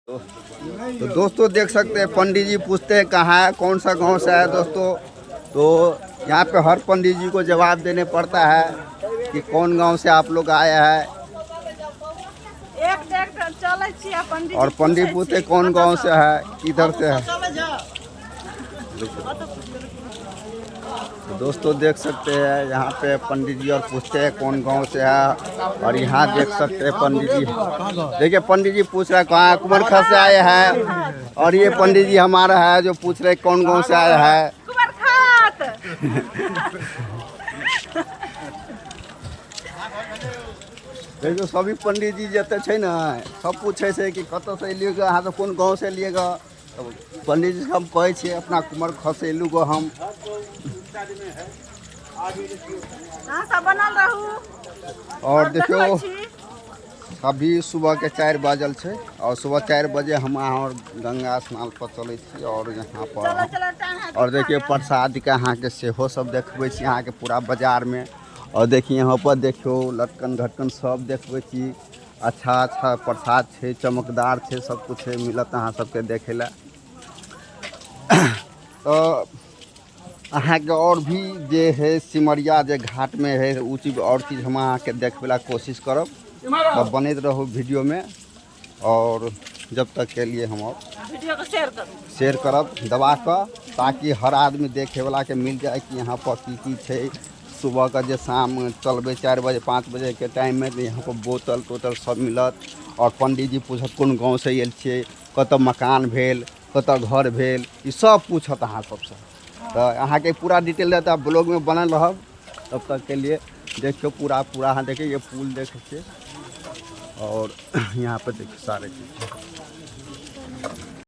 तो दोस्तों देख सकते हैं, पंडित जी पूछते हैं कहाँ है, कौन सा गांव से है दोस्तों। तो यहाँ पे हर पंडित जी को जवाब देने पड़ता है कि कौन गांव से आप लोग आए हैं। एक डेग चलै छी आ पंडित और पंडित पूछते कौन गांव से है, किधर से है। तो दोस्तों देख सकते हैं, यहाँ पे पंडित जी और पूछते हैं कौन गांव से है। और यहाँ देख सकते हैं पंडित जी, देखिए पंडित जी पूछ रहे हैं कहाँ, कुमारखा से आए हैं। और ये पंडित जी हमारा है जो पूछ रहे कौन गांव से आए हैं। कुमारखात। देखियौ, सभी पंडित जी जते छै ने, सब पूछै छै कि कतऽसँ एलियै गे, अहाँ सब कोन गाँवसँ एलियै गे। तब पंडित जी हम कहै छियै, अपना कुमारखसँ एलू गो हम। अहाँ सब बनल रहू। और देखियौ, देखै छी। अभी सुबहके 4 बजल छै और सुबह 4 बजे हम अहाँ और गंगा स्नान पर चलै छी। और यहाँ पर चलो चलो टाँग। और देखिए, प्रसादके अहाँके सेहो सब देखबै छी अहाँके पूरा बाजारमे। और देखिए, यहाँ पर देखियौ, लटकन घटकन सब देखबै छी। अच्छा अच्छा प्रसाद छै, चमकदार छै, सब कुछ मिलत अहाँ सबके देखै लए। तऽ अहाँके और भी जे है, सिमरिया जे घाटमे है, ओ चीज और चीज हम अहाँके देखबै लए कोशिश करब। तऽ बनैत रहू वीडियोमे और जब तक के लिए हम और वीडियो के शेयर करू। शेयर करब दबा कऽ, ताकि हर आदमी देखैवलाके मिल जाए कि यहाँ पर की की छै। सुबहके जे शाम चलबै 4 बजे, 5 बजेके टाइममे, तऽ यहाँ पर बोतल तोतल सब मिलत। आओर पंडीजी पूछत कोन गाँवसँ आयल छियै, कतऽ मकान भेल, कतऽ घर भेल, ई सब पूछत अहाँ सबसँ। तऽ अहाँके पूरा डिटेल देत। आप ब्लॉगमे बनल रहब। तब तक के लिए देखियौ पूरा पूरा। अहाँ देखिए, ये पुल देखै छियै और यहाँ पर देखिए सारे चीज।